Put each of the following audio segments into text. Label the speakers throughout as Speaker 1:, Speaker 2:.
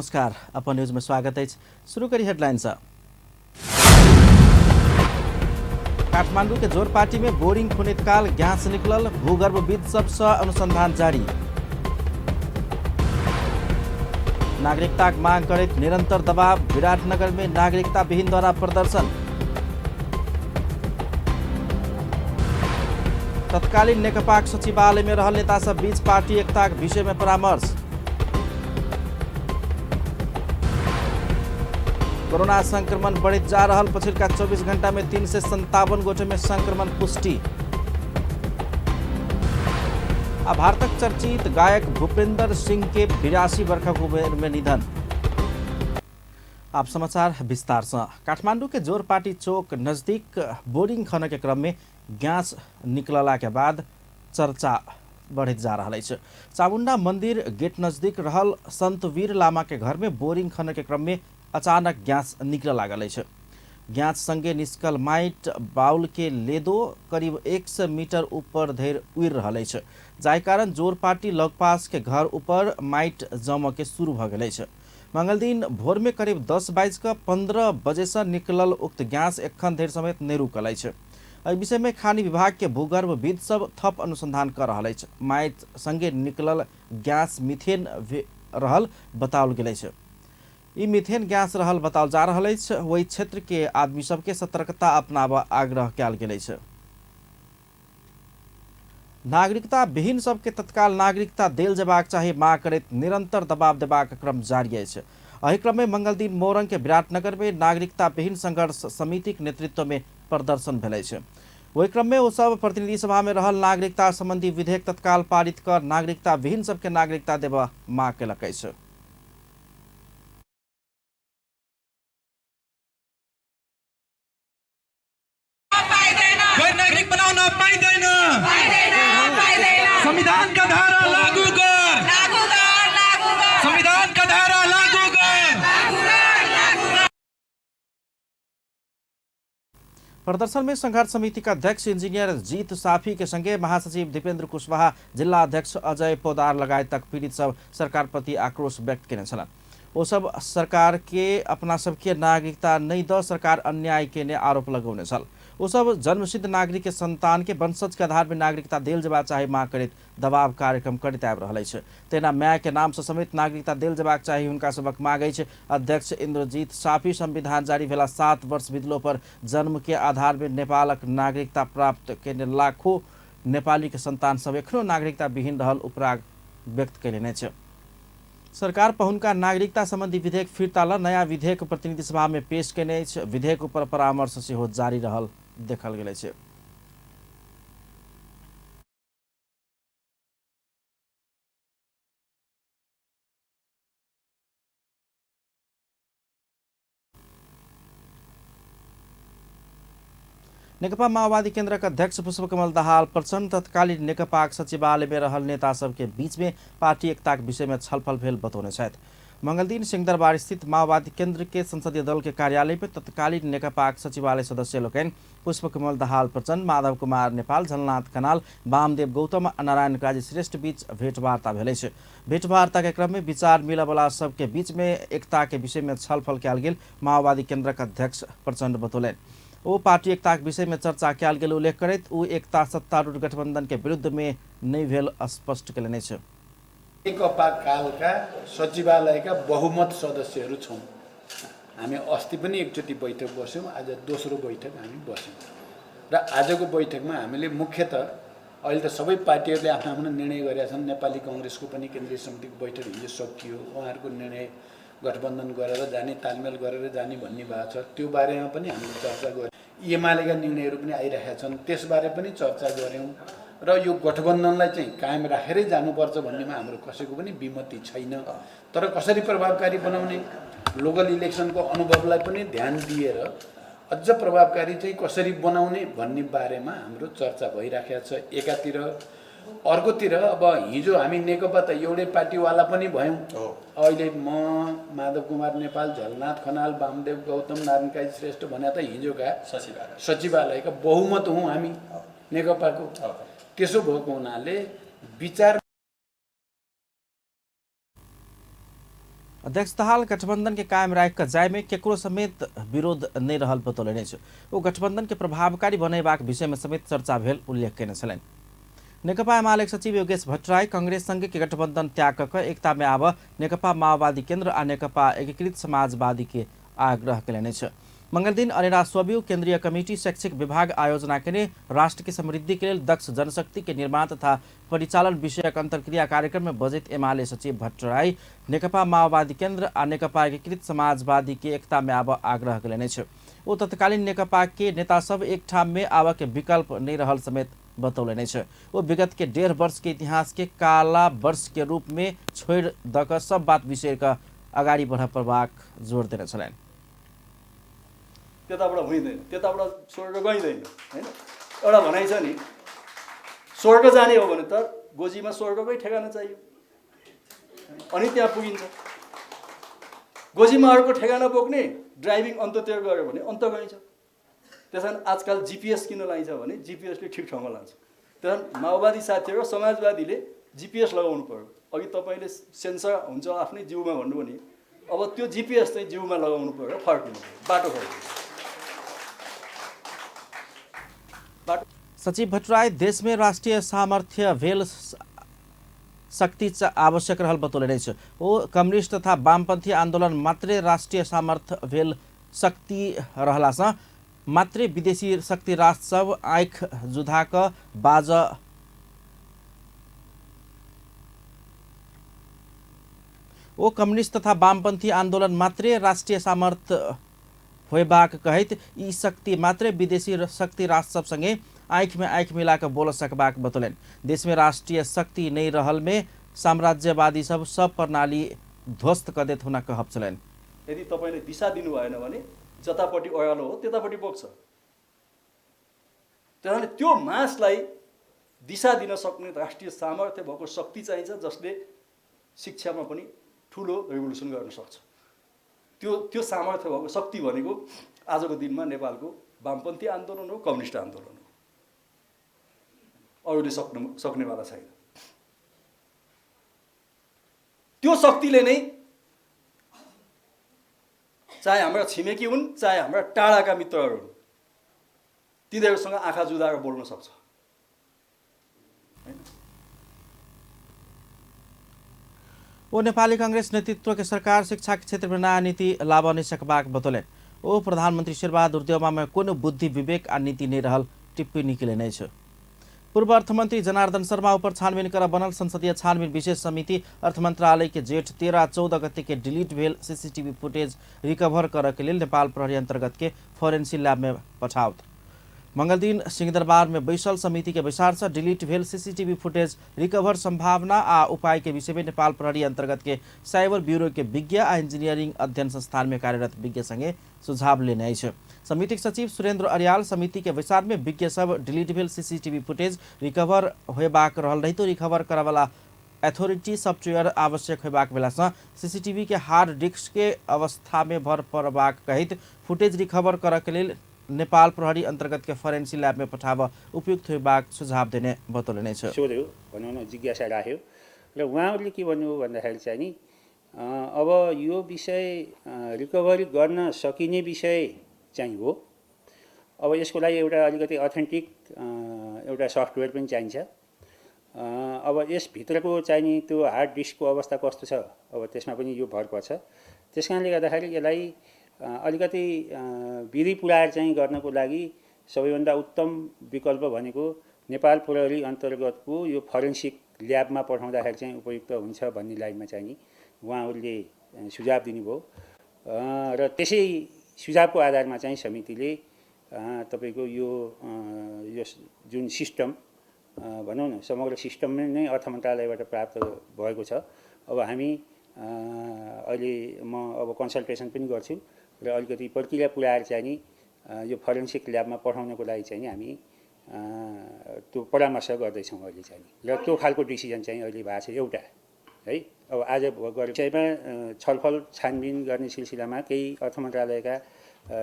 Speaker 1: नमस्कार, अपन न्यूज में स्वागत है। शुरू करी हेडलाइन से। काठमांडू के जोरपाटी में बोरिंग खुनैत काल गैस निकलल, भूगर्भविद सबसे अनुसंधान जारी। नागरिकताक मांग करैत निरंतर दबाव, विराटनगर में नागरिकता विहीन द्वारा प्रदर्शन। तत्कालीन नेकपाक सचिवालय में रहल नेता सब बीच पार्टी एकताक विषय में परामर्श। कोरोना संक्रमण बढ़ैत जा रहल, पछिलका 24 घंटा में 357 गोटे में संक्रमण पुष्टि। आ भारतक चर्चित गायक भूपेंद्र सिंह के 82 वर्षक उमेर में निधन। आप समाचार विस्तार से। काठमांडू के जोरपाटी चौक नजदीक बोरिंग खन के क्रम में गैस निकलला के बाद चर्चा बढ़ैत जा रहल अछि। चामुंडा मंदिर गेट नजदीक रहल संत वीर लामा के घर में बोरिंग खन के क्रम में अचानक गैस निकल लागल अछि। गैस संगे निस्कल माइट बाउल के लेदो करीब 100 मीटर ऊपर धरि उड़ि रहल अछि, जाहि कारण जोरपाटी लगपास के घर ऊपर माइट जमऽ के शुरू भऽ गेल अछि। मंगलदिन भोर में करीब 10:15 बजे से निकलल उक्त गैस एखन धरि समेत नहि रुकल अछि। एहि विषय में खानी विभाग के भूगर्भविद सब थप अनुसंधान कर रहल अछि। माइट संगे निकलल गैस मिथेन रहल बताओल गेल अछि। ई मिथेन गैस रहल बताओल जा रहल अछि। ओहि क्षेत्र के आदमी सबके सतर्कता अपनाबऽ आग्रह कयल गेल अछि। नागरिकता विहीन सबके तत्काल नागरिकता देल जेबाक चाही मांग करैत निरंतर दबाव देबाक क्रम जारी अछि। एहि क्रम में मंगलदिन मोरंग के विराटनगर में नागरिकता विहीन संघर्ष समितिक नेतृत्व में प्रदर्शन भेल अछि। ओहि क्रम में ओ सब प्रतिनिधि सभा में रहल नागरिकता संबंधी विधेयक तत्काल पारित कर नागरिकता विहीन सबके नागरिकता देबऽ मांग केलक अछि।
Speaker 2: गैर नागरिक बनाउन पाइँदैन, संविधानका धारा लागू गर, संविधानका धारा लागू गर।
Speaker 1: प्रदर्शन में संघर्ष समिति का अध्यक्ष इंजीनियर जीत साफी के संगे महासचिव दीपेंद्र कुशवाहा, जिला अध्यक्ष अजय पोदार लगायत तक पीड़ित सब सरकार प्रति आक्रोश व्यक्त केने छलाह। ओ सब सरकार के अपना सबके नागरिकता नहीं the सरकार अन्याय केने आरोप लगौने छल। ओ सब जन्मसिद्ध नागरिक के संतान के वंशज के आधार में नागरिकता देल जेबाक चाही मांग करैत दबाव कार्यक्रम करैत आबि रहल अछि। तेना माय के नाम से समेत नागरिकता देल जेबाक चाही हुनका सबक मांग अछि। अध्यक्ष इंद्रजीत साफी संविधान जारी भेला 7 वर्ष बीतलो पर जन्म के आधार में नेपालक नागरिकता प्राप्त केने लाखों नेपाली के संतान सब एखनो नागरिकता विहीन रहल उपराग व्यक्त कयलनि अछि। सरकार पहुनका नागरिकता संबंधी विधेयक फिर्ता ल नया विधेयक प्रतिनिधि सभा में पेश केने अछि। विधेयक ऊपर परामर्श सेहो जारी रहल देखल गेल अछि। नेकपा माओवादी केन्द्रक अध्यक्ष पुष्पकमल दाहाल प्रचण्ड तत्कालीन नेकपाक सचिवालय में रहल नेता सबके बीच में पार्टी एकताक विषय में छलफल भेल बतौने छथि। मंगलदिन सिंहदरबार स्थित माओवादी केन्द्र के संसदीय दल के कार्यालय में तत्कालीन नेकपाक सचिवालय सदस्य लोकनि पुष्पकमल दाहाल प्रचण्ड, माधव कुमार नेपाल, झलनाथ खनाल, वामदेव गौतम आ नारायण काजी श्रेष्ठ बीच भेंटवार्ता भेल अछि। भेंटवार्ता के क्रम में विचार मिलऽवला सबके बीच में एकता के विषय में छलफल कयल गेल माओवादी केन्द्रक अध्यक्ष प्रचण्ड बतौलनि। ओ पार्टी एकताक विषय में चर्चा कयल गेल उल्लेख करैत ओ एकता सत्तारूढ़ गठबंधन के विरुद्ध में नहि भेल स्पष्ट कयलनि अछि।
Speaker 3: नेकपा कालका सचिवालयका बहुमत सदस्यहरू छौँ हामी। अस्ति पनि एकचोटि बैठक बस्यौँ, आज दोस्रो बैठक हामी बस्यौँ र आजको बैठकमा हामीले मुख्यतः अहिले त सबै पार्टीहरूले आफ्नो आफ्नो निर्णय गरेका छन्। नेपाली कङ्ग्रेसको पनि केन्द्रीय समितिको बैठक हिजो सकियो, उहाँहरूको निर्णय गठबन्धन गरेर जाने, तालमेल गरेर जाने भन्ने भएको छ, त्यो बारेमा पनि हामीले चर्चा गऱ्यौँ। एमालेका निर्णयहरू पनि आइरहेका छन्, त्यसबारे पनि चर्चा गऱ्यौँ र यो गठबन्धनलाई चाहिँ कायम राखेरै जानुपर्छ भन्नेमा हाम्रो कसैको पनि विमति छैन। तर कसरी प्रभावकारी बनाउने, लोकल इलेक्सनको अनुभवलाई पनि ध्यान दिएर अझ प्रभावकारी चाहिँ कसरी बनाउने भन्ने बारेमा हाम्रो चर्चा भइराखेको छ एकातिर। अर्कोतिर अब हिजो हामी नेकपा त एउटै पार्टीवाला पनि भयौँ। अहिले म, माधव कुमार नेपाल, झलनाथ खनाल, वामदेव गौतम, नारायण काजी श्रेष्ठ भने त हिजोका सचिवालयका बहुमत हौँ हामी नेकपाको। त्यसो भएको हुनाले विचार
Speaker 1: अध्यक्ष दाहाल गठबंधन के कायम राखि कऽ जाय में केकरो समेत विरोध नहीं रहल बतौलनि अछि। ओ गठबंधन के प्रभावकारी बनेबाक विषय में समेत चर्चा भेल उल्लेख कयने छलनि। नेकपा एमाले सचिव योगेश भट्टराई कांग्रेस संगे के गठबंधन त्याग कऽ एकता में आब नेकपा माओवादी केंद्र आ नेकपा एकीकृत समाजवादी के आग्रह कयलनि अछि। मंगलदिन अरेरा स्वबियु केंद्रीय कमिटी शैक्षिक विभाग आयोजना केने राष्ट्र के समृद्धि के लेल दक्ष जनशक्ति के निर्माण तथा परिचालन विषयक अंतर्क्रिया कार्यक्रम में बजैत एमाले सचिव भट्टराई नेकपा माओवादी केंद्र आ नेकपा एकीकृत समाजवादी के एकता में आब आग्रह कयलनि अछि। ओ तत्कालीन नेकपा के नेता सब एक ठाम में आबऽ के विकल्प नहीं रहल समेत बतौलनि अछि। ओ विगत के 1.5 वर्ष के इतिहास के काला वर्ष के रूप में छोड़ि दऽ कऽ सब बात बिसरि कऽ अगाडि बढ़ पड़बाक जोर देने छलनि।
Speaker 4: त्यताबाट हुँदैन, त्यताबाट स्वर्ग गइँदैन, हैन? एउटा भनाइ छ नि, स्वर्ग जाने हो भने त गोजीमा स्वर्गकै ठेगाना चाहियो अनि त्यहाँ पुगिन्छ। गोजीमा अर्को ठेगाना बोक्ने ड्राइभिङ अन्ततिर गऱ्यो भने अन्त गइन्छ। त्यसकारण आजकल जिपिएस किन लाइन्छ भने जिपिएसले ठिक ठाउँमा लान्छ। त्यसकारण माओवादी साथीहरू र समाजवादीले जिपिएस लगाउनु पर्यो। अघि तपाईँले सेन्सर हुन्छ आफ्नै जिउमा भन्नुभयो नि, अब त्यो जिपिएस चाहिँ जिउमा लगाउनु पर्यो, फर्किनु पर्यो, बाटो फर्किनु।
Speaker 1: सचिव भट्टराई देश में राष्ट्रिय सामर्थ्य भेल शक्ति आवश्यक रहल बतौलनि अछि। ओ कम्युनिस्ट तथा वामपन्थी आंदोलन मात्रै राष्ट्रिय सामर्थ्य भेल शक्ति रहलासँ मात्रै विदेशी शक्ति राष्ट्र सब आँखि जुधा कऽ बाज ओ कम्युनिस्ट तथा वामपन्थी आंदोलन मात्रै राष्ट्रिय सामर्थ्य होयबाक कहैत ई शक्ति मात्रै विदेशी शक्ति राष्ट्र सब सँगे आँखि में आँखि मिला कऽ बोल सकबाक बतौलनि। देश में राष्ट्रीय शक्ति नहीं रहल में साम्राज्यवादी सब सब प्रणाली ध्वस्त कऽ देत हुनक कहब छलनि।
Speaker 4: यदि तपाईँले दिशा दिनु भएन भने जतापट्टि ओह्रालो हो त्यतापट्टि बोक्छ। त्यहाँले त्यो मासलाई दिशा दिन सक्ने राष्ट्रिय सामर्थ्य भएको शक्ति चाहिन्छ जसले शिक्षामा पनि ठुलो रेभोल्युसन गर्न सक्छ। त्यो त्यो सामर्थ्य भएको शक्ति भनेको आजको दिनमा नेपालको वामपन्थी आन्दोलन हो, कम्युनिस्ट आन्दोलन हो, अरूले सक्नेवाला छैन। त्यो शक्तिले नै चाहे हाम्रा छिमेकी हुन् चाहे हाम्रा टाढाका मित्रहरू हुन् तिनीहरूसँग आँखा जुदाएर बोल्न सक्छ।
Speaker 1: ओ नेपाली कांग्रेस नेतृत्व के सरकार शिक्षा के क्षेत्र में नयाँ नीति लाब नहीं सकबाक बतौलनि। ओ प्रधानमंत्री शेरबहादुर देउवा में कोनो बुद्धि विवेक आ नीति नहीं रहल टिप्पणी केलनि अछि। पूर्व अर्थमंत्री जनार्दन शर्मा ऊपर छानबीन कर बनल संसदीय छानबीन विशेष समिति अर्थ मंत्रालय के जेठ 13-14 गते के डिलीट भेल सीसीटीवी फुटेज रिकवर करऽ के लेल नेपाल प्रहरी अंतर्गत के फोरेंसिक लैब में पठाओत। मंगलदिन सिंहदरबार में बैसल समिति के बैसार से डिलीट भेल सीसीटीवी फुटेज रिकवर संभावना आ उपाय के विषय में नेपाल प्रहरी अंतर्गत के साइबर ब्यूरो के विज्ञ आ इंजीनियरिंग अध्ययन संस्थान में कार्यरत विज्ञ संगे सुझाव लेने अछि। समिति के सचिव सुरेंद्र अर्याल समिति के बैसार में विज्ञ सब डिलीट भेल सीसीटीवी फुटेज रिकवर होयबाक रहल रहितो रिकवर करऽवला अथॉरिटी सॉफ्टवेयर आवश्यक होयबाक बेलासँ सीसीटीवी के हार्ड डिस्क के अवस्था में भर पड़बाक कहैत फुटेज रिकवर करऽ के लेल नेपाल प्रहरी अंतर्गत के फोरेंसिक लैब में पठाब उपयुक्त होयबाक सुझाव देने बतौलनि अछि।
Speaker 5: सोध्यो भनौँ न, जिज्ञासा राख्यो र उहाँहरूले के भन्नुभयो भन्दाखेरि चाहिँ नि अब यो विषय रिकभरी गर्न सकिने विषय चाहिँ हो। अब यसको लागि एउटा अलिकति अथेन्टिक एउटा सफ्टवेयर पनि चाहिन्छ। अब यसभित्रको चाहिँ नि त्यो हार्ड डिस्कको अवस्था कस्तो छ अब त्यसमा पनि यो भर पर्छ। त्यस कारणले गर्दाखेरि यसलाई अलिकति विधि पुऱ्याएर चाहिँ गर्नको लागि सबैभन्दा उत्तम विकल्प भनेको नेपाल प्रहरी अन्तर्गतको यो फोरेन्सिक ल्याबमा पठाउँदाखेरि चाहिँ उपयुक्त हुन्छ भन्ने लाइनमा चाहिँ नि उहाँहरूले सुझाव दिनुभयो र त्यसै सुझावको आधारमा चाहिँ समितिले तपाईँको यो यस जुन सिस्टम भनौँ न समग्र सिस्टम नै अर्थ मन्त्रालयबाट प्राप्त भएको छ। अब हामी अहिले म अब कन्सल्टेसन पनि गर्छु र अलिकति प्रक्रिया पुऱ्याएर चाहिँ नि यो फोरेन्सिक ल्याबमा पठाउनको लागि चाहिँ नि हामी त्यो परामर्श गर्दैछौँ अहिले चाहिँ नि र त्यो खालको डिसिजन चाहिँ अहिले भएको छ एउटा है। अब आज विषयमा छलफल छानबिन गर्ने सिलसिलामा केही अर्थ मन्त्रालयका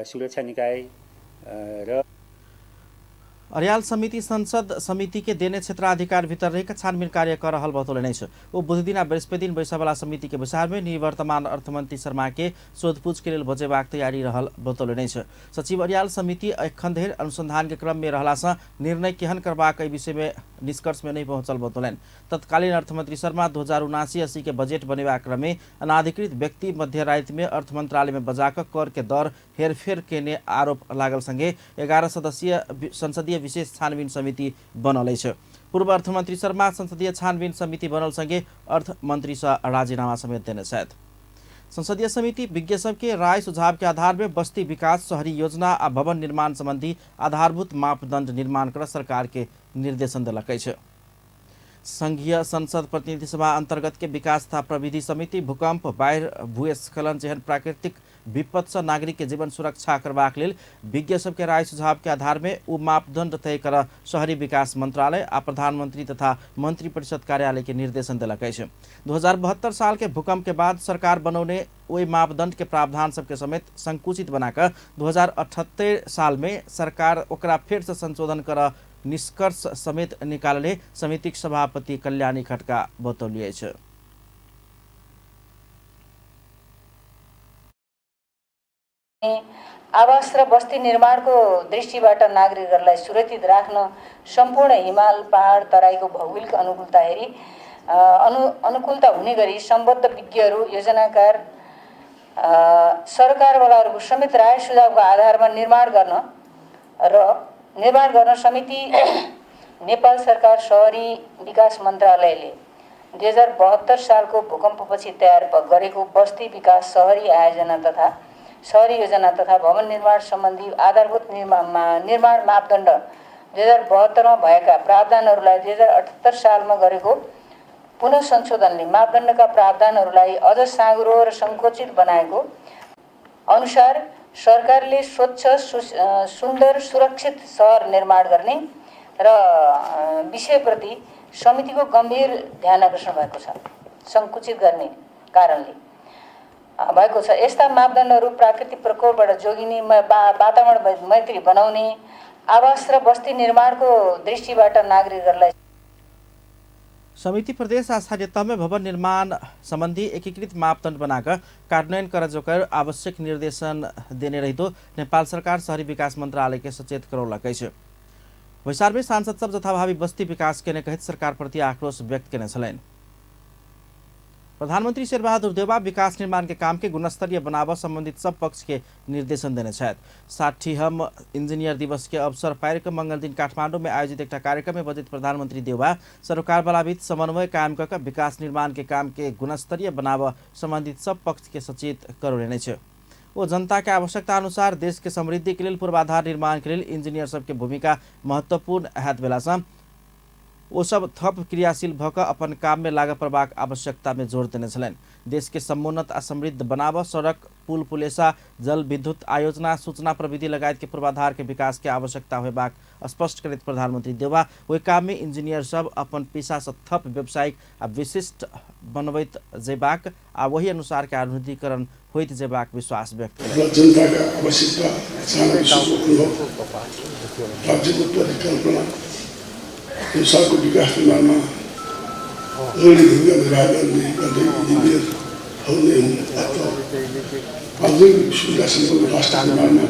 Speaker 5: सुरक्षा निकाय र
Speaker 1: अर्याल समिति संसद समिति के देने क्षेत्राधिकार भीतर रहिक छानबिन कार्य कर रहल बतौलनि अछि। ओ बुधदिन आ बृहस्पति दिन बैसयवला समिति के बैसार में निवर्तमान अर्थमंत्री शर्मा के सोधपूछ के लेल बजेबाक तैयारी रहल बतौलनि अछि। सचिव अर्याल समिति एखन धरि अनुसंधान के क्रम में रहला सँ निर्णय केहन करबाक एहि विषय में निष्कर्ष में नहीं पहुंचल बतौलनि। तत्कालीन अर्थमंत्री शर्मा 2079-80 के बजट बनेबाक क्रम में अनाधिकृत व्यक्ति मध्य राति में अर्थ मंत्रालय में बजाकऽ कर के दर हेरफेर केने आरोप लागल संगे 11 सदस्यीय संसदीय विशेष छानबिन समिति बनल अछि। पूर्व अर्थमंत्री शर्मा संसदीय छानबिन समिति बनल संगे अर्थमंत्री सँ राजीनामा समेत देने छथि। संसदीय समिति विज्ञ सबके राय सुझाव के आधार में बस्ती विकास, शहरी योजना आ भवन निर्माण संबंधी आधारभूत मापदंड निर्माण कर सरकार के निर्देशन देलक अछि। संघीय संसद प्रतिनिधि सभा अंतर्गत के विकास तथा प्रविधि समिति भूकंप, बाढ़ि, भूस्खलन जेहन प्राकृतिक विपद से नागरिक के जीवन सुरक्षा करबाक लेल विज्ञ सबके राय सुझाव के आधार में उ मापदंड तय कर शहरी विकास मंत्रालय आ प्रधानमंत्री तथा मंत्री परिषद कार्यालय के निर्देशन देलक अछि। 2072 साल के भूकंप के बाद सरकार बनौने ओहि मापदंड के प्रावधान सबके समेत संकुचित बनाकर 2078 साल में सरकार ओकरा फेर से संशोधन कर निष्कर्ष समेत निकालले समितिक सभापति कल्याणी खड्का बतौली अछि।
Speaker 6: आवास र बस्ती निर्माणको दृष्टिबाट नागरिकहरूलाई सुरक्षित राख्न सम्पूर्ण हिमाल, पहाड, तराईको भौगोलिक अनुकूलता हेरी अनुकूलता हुने गरी सम्बद्ध विज्ञहरू, योजनाकार, सरकारवालाहरूको समेत राय सुझावको आधारमा निर्माण गर्न समिति नेपाल सरकार शहरी विकास मन्त्रालयले 2072 सालको भूकम्पपछि तयार गरेको बस्ती विकास, शहरी आयोजना तथा शहरी योजना तथा भवन निर्माण सम्बन्धी आधारभूत निर्माण मापदण्ड 2072 मा भएका प्रावधानहरूलाई 2078 सालमा गरेको पुनः संशोधनले मापदण्डका प्रावधानहरूलाई अझ साँघुरो र सङ्कुचित बनाएको अनुसार सरकारले स्वच्छ, सुन्दर, सुरक्षित सहर निर्माण गर्ने र विषयप्रति समितिको गम्भीर ध्यान आकर्षण भएको छ। सङ्कुचित गर्ने कारणले भएको छ। यस्ता मापदण्डहरू प्राकृतिक प्रकोपबाट जोगिने, वातावरण मैत्री बनाउने, आवास र बस्ती निर्माणको दृष्टिबाट नागरिकहरूलाई
Speaker 1: समिति प्रदेश आ स्थानीय तह में भवन निर्माण संबंधी एकीकृत मापदंड बनाकर कार्यान्वयन कर जोकर आवश्यक निर्देशन देने रहितो नेपाल सरकार शहरी विकास मंत्रालय के सचेत करौलक अछि। बैसार में सांसद सब जथाभावी बस्ती विकास केने कहैत सरकार प्रति आक्रोश व्यक्त केने छलनि। प्रधानमंत्री शेरबहादुर देउवा विकास निर्माण के काम के गुणस्तरीय बनाव संबंधित सब पक्ष के निर्देशन देने छथि। 60हम इंजीनियर दिवस के अवसर पारि कऽ मंगल दिन काठमांडू में आयोजित एक कार्यक्रम में बजैत प्रधानमंत्री देउवा सरोकारवाला बीच समन्वय कायम कऽ कऽ विकास निर्माण के काम के गुणस्तरीय बनाव संबंधित सब पक्ष के सचेत करौलनि अछि। ओ जनता के आवश्यकता अनुसार देश के समृद्धि के लेल पूर्वाधार निर्माण के लेल इंजीनियर सबके भूमिका महत्वपूर्ण हैत भेला सँ ओ सब थप क्रियाशील भऽ कऽ अपन काम में लागऽ पड़बाक आवश्यकता में जोर देने छलनि। देश के समुन्नत आ समृद्ध बनाबऽ सड़क, पुल, पुलेसा, जल विद्युत आयोजना, सूचना प्रविधि लगायत के पूर्वाधार के विकास के आवश्यकता होयबाक स्पष्ट करैत प्रधानमंत्री देउवा ओहि काम में इंजीनियर सब अपन पेशा से थप व्यावसायिक आ विशिष्ट बनबैत जेबाक आ वही अनुसार के आधुनिकीकरण होइत जेबाक विश्वास व्यक्त कयलनि।
Speaker 7: जनताका आवश्यकता, राज्यको परिकल्पना अनुसारको विकास निर्माणमा अग्रणी भूमिका निर्वाह गर्ने इन्जिनियरहरू नै हुन्। अतः आधुनिक सुविधा सम्पन्न राष्ट्र निर्माणमा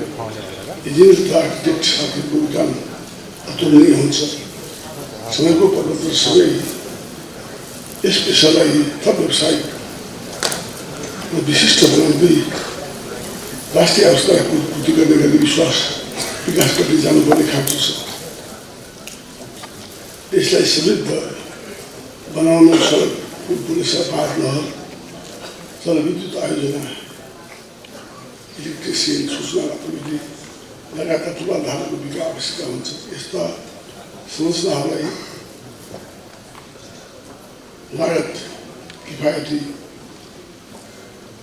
Speaker 7: इन्जिनियर तथा आर्किटेक्टहरूको योगदान अतुलनीय हुन्छ। समयको परिवर्तनसँगै यस पेसालाई थप व्यावसायिक र विशिष्ट बनाउँदै राष्ट्रिय आवश्यकताको पूर्ति गर्ने गरी विकास गर्दै जानुपर्ने खाँचो छ। देशलाई समृद्ध बनाउन सडक, पुल, पुलेसा, बाँध, नहर, जलविद्युत आयोजना, इलेक्ट्रिसियन, सूचना प्रविधि लगायतका पूर्वाधारको विकास आवश्यकता हुन्छ। यस्ता संरचनाहरूलाई लागत, किफायती,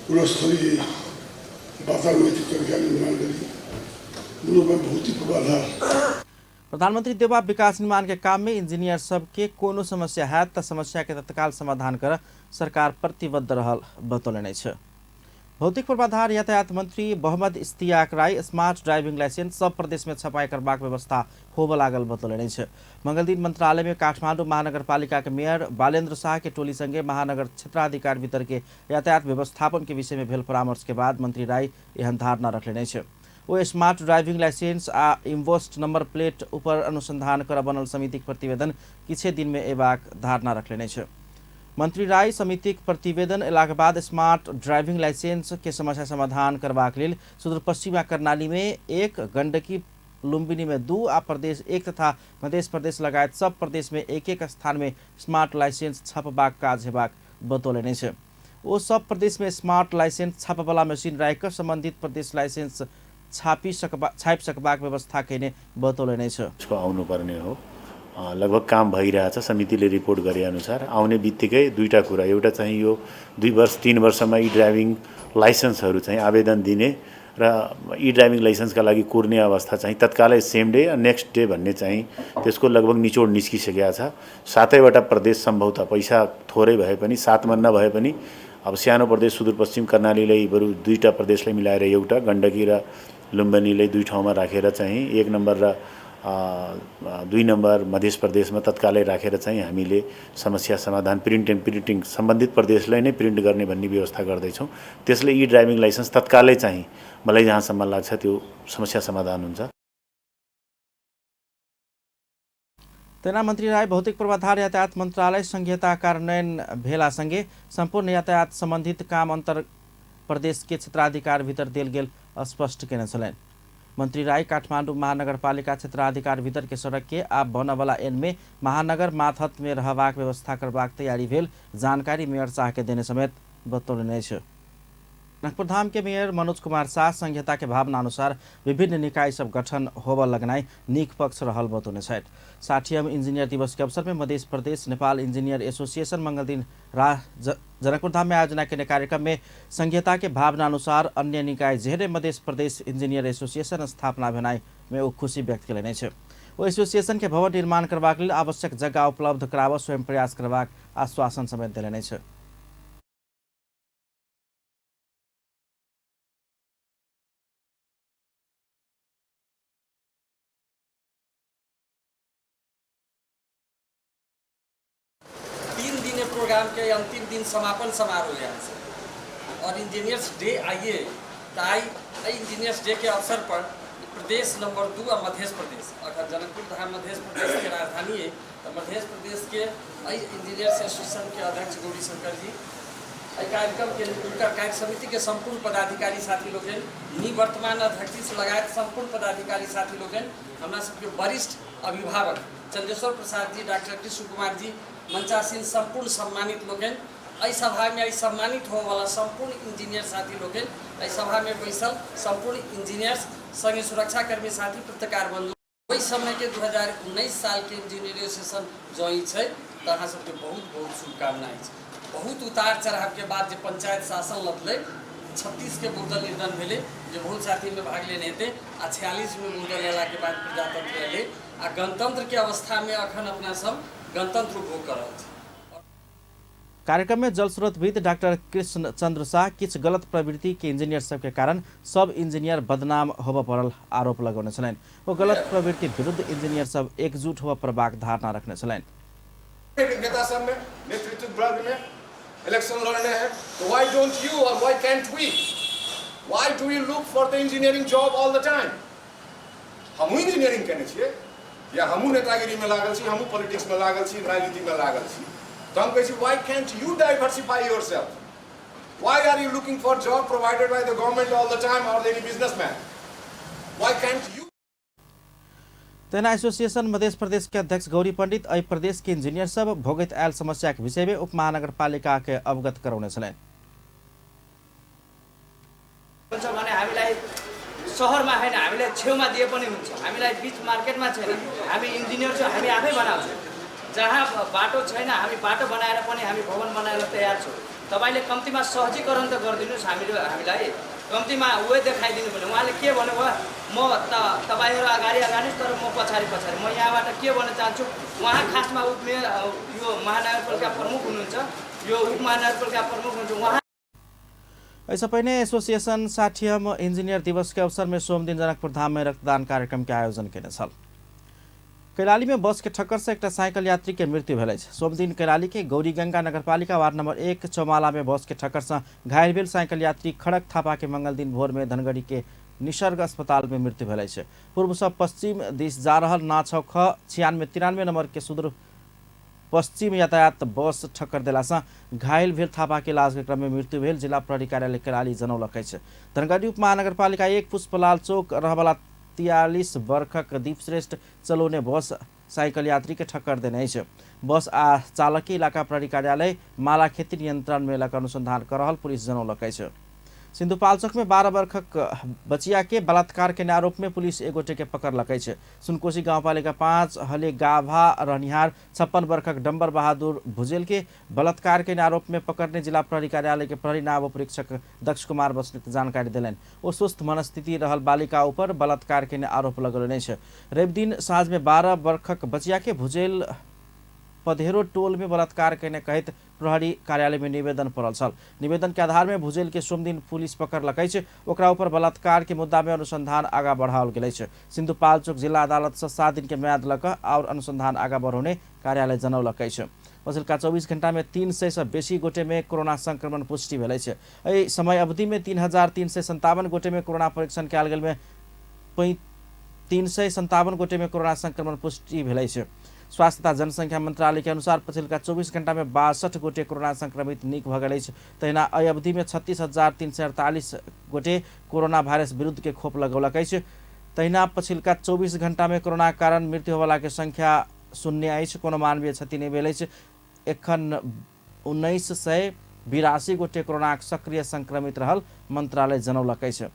Speaker 7: गुणस्तरीय, वातावरण तरिकाले निर्माण गरी मुलुकमा भौतिक पूर्वाधार।
Speaker 1: प्रधानमंत्री देउवा विकास निर्माण के काम में इंजीनियर सबके कोनो समस्या हैत त समस्या के तत्काल समाधान कर सरकार प्रतिबद्ध रहल बतौलनि अछि। भौतिक पूर्वाधार यातायात मंत्री Mohammad Ishtiaq Rai smart driving licence सब प्रदेश में छपाई करबाक व्यवस्था होबय लागल बतौलनि अछि। मंगलदिन मंत्रालय में काठमांडू महानगरपालिका के मेयर बालेन्द्र शाह के टोली संगे महानगर क्षेत्राधिकार भीतर के यातायात व्यवस्थापन के विषय में भेल परामर्श के बाद मंत्री राय एहन धारणा रखलनि अछि। ओ स्मार्ट ड्राइविंग लाइसेंस आ इम्बोस्ट नंबर प्लेट ऊपर अनुसंधान कर बनल समितिक प्रतिवेदन किछे दिन में एबाक धारणा रखलनि अछि। मंत्री राय समितिक प्रतिवेदन एलाक बाद स्मार्ट ड्राइविंग लाइसेंस के समस्या समाधान करबाक लेल सुदूरपश्चिम आ कर्णाली में 1, गंडकी लुम्बिनी में 2 आ प्रदेश 1 तथा मध्य प्रदेश लगायत सब प्रदेश में 1-1 स्थान में स्मार्ट लाइसेंस छापबाक काज हेबाक बतौलनि अछि। ओ सब प्रदेश में स्मार्ट लाइसेंस छापबला मशीन राखि संबंधित प्रदेश लाइसेंस छापि सकबाक व्यवस्था केने बतौलनि अछि।
Speaker 8: आउनुपर्ने हो, लगभग काम भइरहेछ। समितिले रिपोर्ट गरे अनुसार आउने बित्तिकै दुईटा कुरा, एउटा चाहिँ यो 2 वर्ष 3 वर्षमा ई ड्राइभिङ लाइसेन्सहरू चाहिँ आवेदन दिने र ई ड्राइभिङ लाइसेन्सका लागि कुर्ने अवस्था चाहिँ तत्कालै सेम डे या नेक्स्ट डे भन्ने चाहिँ त्यसको लगभग निचोड निस्किसकेको छ। 7वटा प्रदेश सम्भवतः पैसा थोरै भए पनि 7मा नभए पनि अब सानो प्रदेश सुदूरपश्चिम कर्णालीलाई बरु 2टा प्रदेशलाई मिलाएर एउटा, गण्डकी र लुम्बिनीलाई 2 ठाउँमा राखेर चाहिँ 1 नम्बर र 2 नम्बर मध्य प्रदेशमा तत्कालै राखेर चाहिँ हामीले समस्या समाधान प्रिन्टिङ सम्बन्धित प्रदेशलाई नै प्रिन्ट गर्ने भन्ने व्यवस्था गर्दैछौँ। त्यसले ई ड्राइभिङ लाइसेन्स तत्कालै चाहिँ मलाई जहाँसम्म लाग्छ त्यो समस्या समाधान हुन्छ।
Speaker 1: तेना मंत्री राय भौतिक पूर्वाधार यातायात मंत्रालय संहिता कार्यान्वयन भेला संगे सम्पूर्ण यातायात सम्बन्धित काम अंतर प्रदेश के क्षेत्राधिकार भीतर देल गेल स्पष्ट केने छलनि। मंत्री राय काठमांडू महानगरपालिका क्षेत्राधिकार भीतर के सड़क के आब बनवला एन में महानगर मातहत में रहबाक व्यवस्था करबाक तैयारी भेल जानकारी मेयर शाह के देने समेत बतौलनि अछि। जनकपुरधाम के मेयर मनोज कुमार शाह संहिता के भावना अनुसार विभिन्न निकाय सब गठन होबय लगनाइ नीक पक्ष रहल बतौने छथि। 60वीं इंजीनियर दिवस के अवसर में मध्य प्रदेश नेपाल इंजीनियर एसोसिएशन मंगलदिन जनकपुरधाम में आयोजना केने कार्यक्रम में संहिता के भावना अनुसार अन्य निकाय जेहरे मध्य प्रदेश इंजीनियर एसोसिएशन स्थापना भेनाइ में ओ खुशी व्यक्त केलनि अछि। ओ एसोसिएशन के भवन निर्माण करबाक लेल आवश्यक जगह उपलब्ध कराबऽ स्वयं प्रयास करबाक आश्वासन समेत देलनि अछि।
Speaker 9: प्रोग्राम के अंतिम दिन समापन समारोह यहाँ से और इंजीनियर्स डे आइए तो आई इंजीनियर्स डे के अवसर पर प्रदेश नंबर 2 और मध्य प्रदेश अगर जनकपुर धाम मध्य प्रदेश के राजधानी है तो मध्य प्रदेश के इंजीनियर्स एसोसिएशन के अध्यक्ष गौरी शंकर जी कार्यक्रम के उनका कार्य समिति के संपूर्ण पदाधिकारी साथी लोगन, निवर्तमान अध्यक्ष से लगायत संपूर्ण पदाधिकारी साथी लोगन, हमारा सबके वरिष्ठ अभिभावक चंद्रेश्वर प्रसाद जी, डॉक्टर कृष्ण कुमार जी, मंचासीन संपूर्ण सम्मानित लोगन, एहि सभा में सम्मानित होने वाला संपूर्ण इंजीनियर साथी लोगन, एहि सभा में बैसल संपूर्ण इंजीनियर्स संगे सुरक्षाकर्मी साथी पत्रकार बंधु, ओहि समय के 2019 साल के इंजीनियर एसोसिएशन ज्वाइन है तो अहाँ सबके बहुत बहुत शुभकामना अछि। बहुत उतार चढ़ाव के बाद जो पंचायत शासन लदलै 36 के बहुदल निर्णय भेलै जो बहुत साथी में भाग लेने हेतै आ 46 में बहुदल अयला के बाद प्रजातंत्र एलै आ गणतंत्र के अवस्था में अखन अपना सब गणतंत्र उपभोग कर रहल छी।
Speaker 1: कार्यक्रम में जल स्रोतविद डॉक्टर कृष्ण चंद्र शाह किछु गलत प्रवृत्ति के इंजीनियर सबके कारण सब इंजीनियर बदनाम होबय पड़ल आरोप लगौने छलनि। ओ गलत प्रवृत्ति विरुद्ध इंजीनियर सब एकजुट होबय पड़बाक धारणा रखने छलनि।
Speaker 10: नेता सब में नेतृत्व वर्ग में इलेक्शन लड़ने हैं तो why don't you और why can't we, why do you look for the engineering job all the time? हमहू इंजीनियरिंग केने छियै या हमहू नेतागिरी में लागल छी, हमहू पॉलिटिक्स में लागल छी, राजनीति में लागल छी, तो हम कहै छी why can't you diversify yourself? Why are you looking for job provided by the government all the time or any businessman? Why can't you?
Speaker 1: तेना एसोसिएशन मध्य प्रदेश के अध्यक्ष गौरी पंडित एहि प्रदेश के इंजीनियर सब भोगैत आयल समस्या के विषय में उप महानगरपालिका के अवगत करौने छलनि।
Speaker 11: भने हामीलाई शहरमा हैन, हामीलाई छेउमा दिए पनि हुन्छ, हामीलाई बीच मार्केटमा छैन, हामी इन्जिनियर छौँ, हामी आफै बनाउँछौँ, जहाँ बाटो छैन हामी बाटो बनाएर पनि हामी भवन बनाएर तयार छौँ। तपाईँले कम्तीमा सहजीकरण त गरिदिनुहोस्, हामीलाई कम्तीमा उयो देखाइदिनु पर्यो। उहाँले के भन्नुभयो, म त तपाईँहरू अगाडि अगाडि तर म पछाडि पछाडि। म यहाँबाट के भन्न चाहन्छु, उहाँ खासमा उपमेयर यो महानगरपालिका प्रमुख हुनुहुन्छ, यो उपमहानगरपालिका प्रमुख हुनुहुन्छ उहाँ।
Speaker 1: एहिसँ पहिने एसोसिएशन 60म इंजीनियर दिवस के अवसर में सोमदिन जनकपुर धाम में रक्तदान कार्यक्रम के आयोजन केने छल। कैलाली में बस के ठक्कर से एकटा साइकिल यात्री के मृत्यु भेल अछि। सोमदिन कैलाली के गौरीगंगा नगरपालिका वार्ड नंबर 1 चौमाला में बस के ठक्कर से घायल भेल साइकिल यात्री खड़क थापा के मंगल दिन भोर में धनगढ़ी के निसर्ग अस्पताल में मृत्यु भेल अछि। पूर्व से पश्चिम दिस जा रहल ना 6 ख 96 93 नंबर के सुदूर पश्चिम यातायात बस ठक्कर देलासँ घायल भेल थापा के इलाज के क्रम में मृत्यु भेल जिला प्रहरी कार्यालय कैलाली जनौलक अछि। धनगढ़ी उप महानगरपालिका 1 पुष्पलाल चौक रहबला 43 वर्षक दीपश्रेष्ठ चलौने बस साइकिल यात्री के ठक्कर देने अछि। बस आ चालक के इलाका प्रहरी कार्यालय मालाखेती नियंत्रण में लऽ अनुसंधान कर रहल पुलिस जनौलक अछि। सिन्धुपाल्चोक में 12 वर्षक बचिया के बलात्कार के आरोप में पुलिस एक गोटे के पकड़लक अछि। सुनकोशी गाउँपालिका 5 हलेगाभा रहनिहार 56 वर्षक डम्बर बहादुर भुजेल के बलात्कार के आरोप में पकड़ने जिला प्रहरी कार्यालय के प्रहरी नायब परीक्षक दक्ष कुमार बस्नेत जानकारी देलनि। ओ स्वस्थ मनस्थिति रहल बालिका ऊपर बलात्कार के आरोप लगौलनि अछि। रवि दिन साँझ में 12 वर्षक बचिया के भुजेल पधेरो टोल में बलात्कार केने कहैत प्रहरी कार्यालय में निवेदन पड़ल छल। निवेदन के आधार में भुजेल के सोमदिन पुलिस पकड़लक अछि। ओकरा ऊपर बलात्कार के मुद्दा में अनुसंधान आगा बढ़ाओल गेल अछि। सिन्धुपाल्चोक जिला अदालत से 7 दिन के म्याद लऽ कऽ और अनुसंधान आगा बढ़ौने कार्यालय जनौलक अछि। पछिलका 24 घंटा में 300 से बेसी गोटे में कोरोना संक्रमण पुष्टि भेल अछि। एहि समय अवधि में 3357 गोटे में कोरोना परीक्षण कयल गेल में 357 गोटे में कोरोना संक्रमण पुष्टि भेल अछि। स्वास्थ्य तथा जनसंख्या मंत्रालय के अनुसार पछिलका 24 घंटा में 62 गोटे कोरोना संक्रमित नीक भऽ गेल अछि। तहिना एहि अवधि में 36,348 गोटे कोरोना वायरस विरुद्ध के खोप लगौलक अछि। तहिना पछिलका 24 घंटा में कोरोना कारण मृत्यु होबला के संख्या 0 अछि। कोनो मानवीय क्षति नहि भेल अछि। एखन 1982 गोटे कोरोना सक्रिय संक्रमित रहल मंत्रालय जनौलक अछि।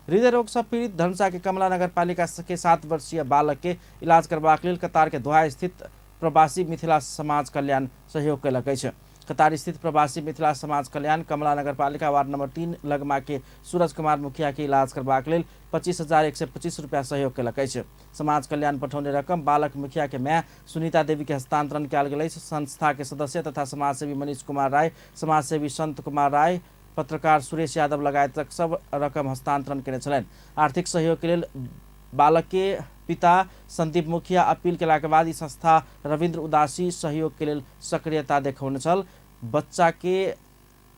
Speaker 1: हृदय रोग से पीड़ित धनुषा के कमला नगरपालिका के 7 वर्षीय बालक के इलाज करबाक लेल कतार के दोहा स्थित प्रवासी मिथिला समाज कल्याण सहयोग कयलक अछि। कतार स्थित प्रवासी मिथिला समाज कल्याण कमला नगरपालिका वार्ड नंबर 3 लगमा के सूरज कुमार मुखिया के इलाज करबाक लेल 25,125 रुपया सहयोग कयलक अछि। समाज कल्याण पठौने रकम बालक मुखिया के माय सुनीता देवी के हस्तांतरण कयल गेल अछि। संस्था के सदस्य तथा समाजसेवी मनीष कुमार राय, समाजसेवी संत कुमार राय, पत्रकार सुरेश यादव लगायतक सब रकम हस्तांतरण केने छलनि। आर्थिक सहयोग के लेल बालक के पिता संदीप मुखिया अपील केला के बाद ई संस्था रविन्द्र उदासी सहयोग के लेल सक्रियता देखौने छल। बच्चा के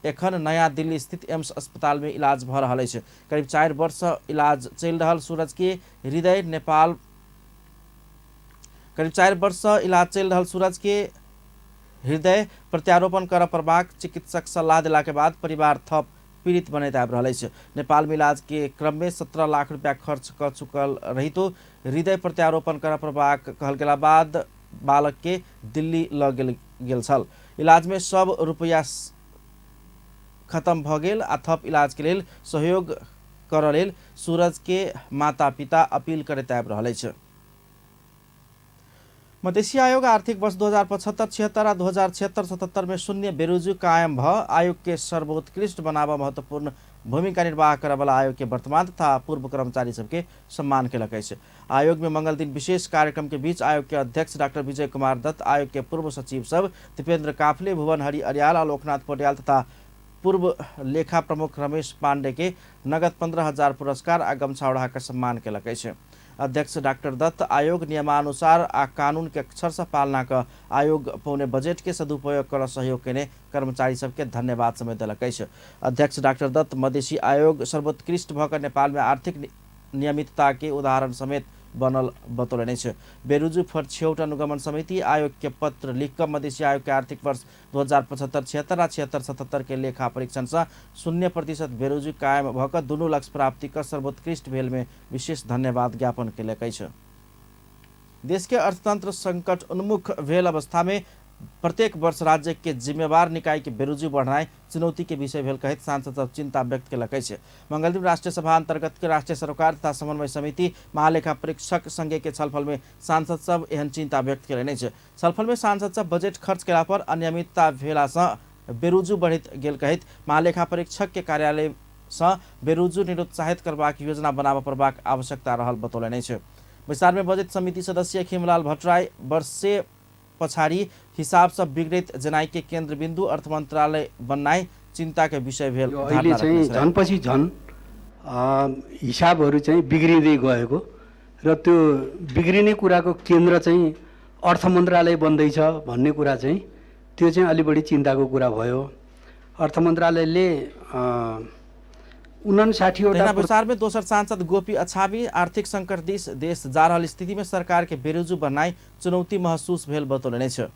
Speaker 1: एखन नया दिल्ली स्थित एम्स अस्पताल में इलाज भऽ रहल अछि। करीब 4 वर्ष इलाज चलि रहल सूरज के हृदय नेपाल करीब 4 वर्ष इलाज चलि रहल सूरज के हृदय प्रत्यारोपण करऽ पड़बाक चिकित्सक सल्लाह देला के बाद परिवार थप पीड़ित बनैत आबि रहल अछि। नेपाल में इलाज के क्रम में 17 लाख रुपया खर्च कऽ चुकल रहितो हृदय प्रत्यारोपण करऽ पड़बाक कहल गेला बाद बालक के दिल्ली लऽ गेल छल। इलाज में सब रुपया खत्म भऽ गेल आ थप इलाज के लेल सहयोग करऽ लेल सूरज के माता पिता अपील करैत आबि रहल अछि। मधेसी आयोग आर्थिक वर्ष 2075-76 आ 2076-77 में शून्य बेरोजगारी कायम भ आयोग के सर्वोत्कृष्ट बनाबऽ महत्वपूर्ण भूमिका निर्वाह करऽवला आयोग के वर्तमान तथा पूर्व कर्मचारी सबके सम्मान केलक अछि। आयोग में मंगल दिन विशेष कार्यक्रम के बीच आयोग के अध्यक्ष डॉक्टर विजय कुमार दत्त, आयोग के पूर्व सचिव सब दीपेंद्र काफले, भुवन हरि अर्याल, आलोकनाथ पौड्याल तथा पूर्व लेखा प्रमुख रमेश पांडे के नगद 15,000 पुरस्कार आ गमछा ओढ़ाकर सम्मान केलक अछि। अध्यक्ष डॉक्टर दत्त आयोग नियमानुसार आ कानून के अक्षर से पालना क आयोग पौने बजट के सदुपयोग कर सहयोग केने कर्मचारी सबके धन्यवाद समेत देलक अछि। अध्यक्ष डॉक्टर दत्त मधेसी आयोग सर्वोत्कृष्ट भऽ कऽ नेपाल में आर्थिक नियमितता के उदाहरण समेत बनल बतौलनि अछि। बेरुजु फरछ्यौट अनुगमन समिति आयोग के पत्र लिख कऽ मधेसी आयोग के आर्थिक वर्ष 2075-76 आ 76-77 के लेखा परीक्षण से 0% बेरुजु कायम भऽ कऽ दुनू लक्ष्य प्राप्ति कऽ सर्वोत्कृष्ट भेल में विशेष धन्यवाद ज्ञापन केलक अछि। देश के अर्थतंत्र संकट उन्मुख भेल अवस्था में प्रत्येक वर्ष राज्य के जिम्मेवार निकाय के बेरोजगारी बढ़नाइ चुनौती के विषय भेल कहैत सांसद सब चिंता व्यक्त केलक अछि। मंगलदिन राष्ट्रीय सभा अंतर्गत के राष्ट्रीय सरोकार तथा समन्वय समिति महालेखा परीक्षक संगे के छलफल में सांसद सब एहन चिंता व्यक्त केलनि अछि। छलफल में सांसद सब बजट खर्च केला पर अनियमितता भेला सँ बेरोजगारी बढ़ैत गेल कहैत महालेखा परीक्षक के कार्यालय सँ बेरोजगारी निरुत्साहित करबाक योजना बनाबऽ पड़बाक आवश्यकता रहल बतौलनि अछि। बैसार में बजट समिति सदस्य खिमलाल भट्टराई वर्षे पछाडि हिसाब से बिगड़ैत जनाई के केंद्र बिंदु अर्थ मंत्रालय बननाइ चिंता के विषय भेल।
Speaker 12: अहिले चाहिँ झनपछि झन हिसाबहरू चाहिँ बिग्रिँदै गएको र त्यो बिग्रिने कुराको केन्द्र चाहिँ अर्थ मन्त्रालय बन्दैछ भन्ने कुरा चाहिँ त्यो चाहिँ अलि बढी चिन्ताको कुरा भयो। अर्थ मन्त्रालयले 59वटा
Speaker 1: विचार में दोसर सांसद गोपी अछाबी आर्थिक संकट दिस देश जा रहल स्थिति में सरकार के बेरुजु बनाई चुनौती महसूस भेल बतौलने छ।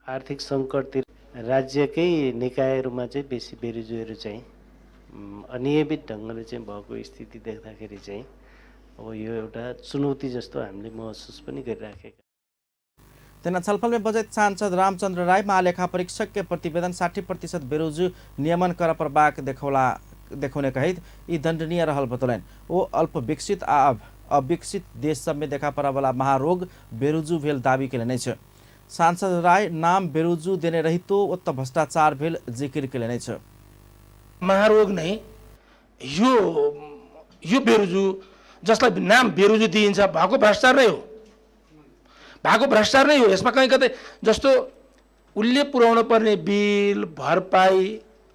Speaker 13: आर्थिक सङ्कटतिर राज्यकै निकायहरूमा चाहिँ बेसी बेरुजुहरू चाहिँ अनियमित ढङ्गले चाहिँ भएको स्थिति देख्दाखेरि चाहिँ अब यो एउटा चुनौती जस्तो हामीले महसुस पनि गरिराखेका।
Speaker 1: तेना छलफल में बजट सांसद रामचंद्र राय महालेखा परीक्षक के प्रतिवेदन 60% बेरोजु नियमन कर परबाक देखौने कहित ई दंडनीय रहल बतौलनि। ओ अल्प विकसित आ अविकसित देश सब में देखा पड़े महारोग बेरोजु भेल दावी केलनि अछि। सांसद राय नाम बेरोजु देने रहितो ओत भ्रष्टाचार भेल जिक्र केलनि अछि।
Speaker 14: महारोग नै यो यो बेरोजु जसलाई नाम बेरोजु दिइन्छ भएको भ्रष्टाचार नै हो, भएको भ्रष्टाचार नै हो। यसमा कहीँ कतै जस्तो उसले पुर्याउनु पर्ने बिल भरपाई